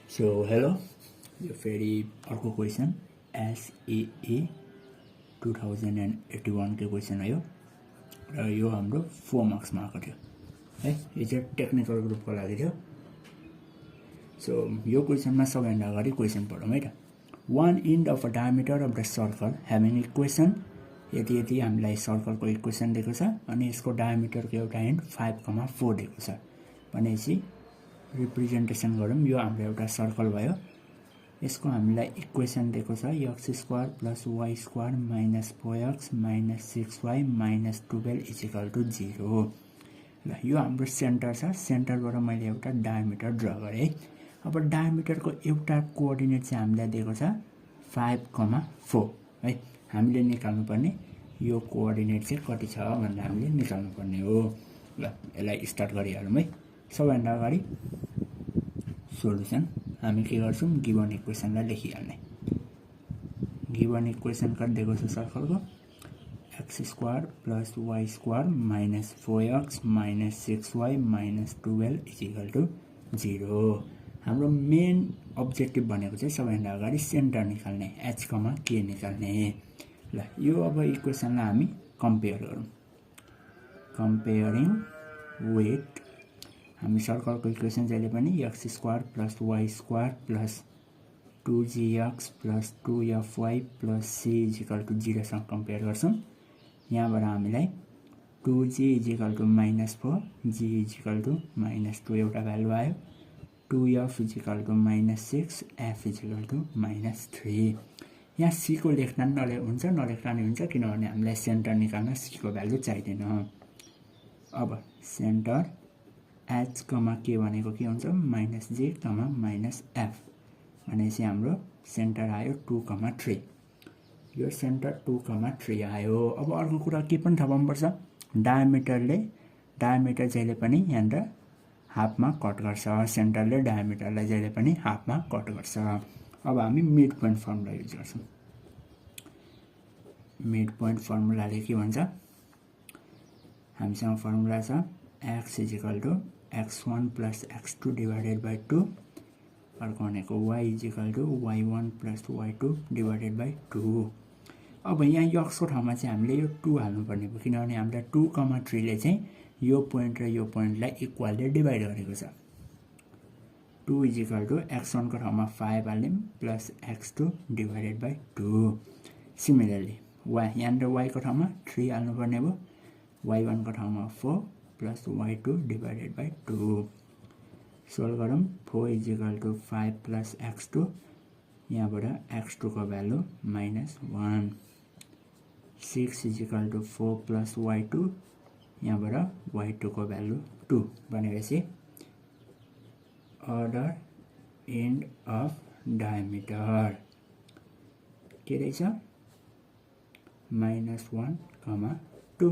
So hello यो फेरि अर्को क्वेसन एसएए 2081 को क्वेसन हो यो र यो हाम्रो 4 मार्क्समा आएको थियो है। यो चाहिँ टेक्निकल ग्रुपको लागि थियो। सो यो क्वेसनमा सबैभन्दा अगाडि क्वेसन पढौँ है त। One end of a diameter of the circle having equation यति हामीलाई सर्कलको इक्वेसन दिएको छ अनि यसको डायमिटरको एउटा एन्ड 5,4 दिएको छ भनेपछि रिप्रेजेन्टेसन गरौँ। यो हाम्रो एउटा सर्कल भयो। यसको हामीलाई इक्वेसन दिएको छ x square plus y square minus 4x minus 6y minus 12 equal to 0। ल यो हाम्रो सेन्टर छ। सेन्टरबाट मैले एउटा डायमिटर ड्र गरेँ है। अब डायमिटरको एउटा कोअर्डिनेट चाहिँ हामीलाई दिएको छ 5,4 है। हामीले निकाल्नु पर्ने यो कोअर्डिनेट चाहिँ कति छ भनेर हामीले निकाल्नु पर्ने हो। ल यसलाई स्टार्ट गरिहालौँ है। सबैभन्दा अगाडि सोलुसन हामी के गर्छौँ, गिभन इक्वेसनलाई लेखिहाल्ने। गिभन इक्वेसन कति दिएको छ सर्कलको x square plus y square minus 4x minus 6y minus 12 equal to 0। हाम्रो मेन अब्जेक्टिभ भनेको चाहिँ सबैभन्दा अगाडि सेन्टर निकाल्ने, h, k निकाल्ने। ल यो अब इक्वेसनलाई हामी कम्पेयर गरौँ। कम्पेयरिङ विथ हामी सर्कलको इक्वेसन जहिले पनि x square plus y square plus 2gx plus 2fy plus c equal to 0 सँग कम्पेयर गर्छौँ। यहाँबाट हामीलाई 2g equal to minus 4, g equal to minus 2 एउटा भ्यालु आयो, 2f equal to minus 6, f equal to minus 3। यहाँ c को लेख्दा हुन्छ नलेख्दा नि हुन्छ किनभने हामीलाई सेन्टर निकाल्न c को भ्यालु चाहिँदैन। अब सेन्टर h, k भनेको के हुन्छ माइनस j, माइनस f भनेपछि हाम्रो सेन्टर आयो 2,3। यो सेन्टर 2,3 आयो। अब अर्को कुरा के पनि थाहा पाउनुपर्छ, डायमिटर जहिले पनि यहाँनिर हाफमा कट गर्छ। सेन्टरले डायमिटरलाई जहिले पनि हाफमा कट गर्छ। अब हामी मिड पोइन्ट फर्मुला युज गर्छौँ। मिड पोइन्ट फर्मुलाले के भन्छ, हामीसँग फर्मुला छ x equal to x1 plus x2 divided by 2, अर्को भनेको y equal to y1 plus y2 divided by 2। अब यहाँ यक्सको ठाउँमा चाहिँ हामीले यो 2 हाल्नुपर्ने भयो किनभने हामीलाई 2,3 ले चाहिँ यो पोइन्ट र यो पोइन्टलाई इक्वलले डिभाइड गरेको छ। 2 इक्वल टु x1 को ठाउँमा 5 हाल्यौँ plus x2 divided by 2। Similarly यहाँनिर y को ठाउँमा 3 हाल्नुपर्ने भयो, y1 को ठाउँमा 4 plus y2 divided by 2। Solve गरौँ। 4 इक्वल टु 5 प्लस x2, यहाँबाट x2 को value minus 1। 6 equal to 4 plus y2, यहाँबाट y2 को भ्यालु 2 भनेपछि अर्डर एन्ड अफ डायमिटर के रहेछ -1,2।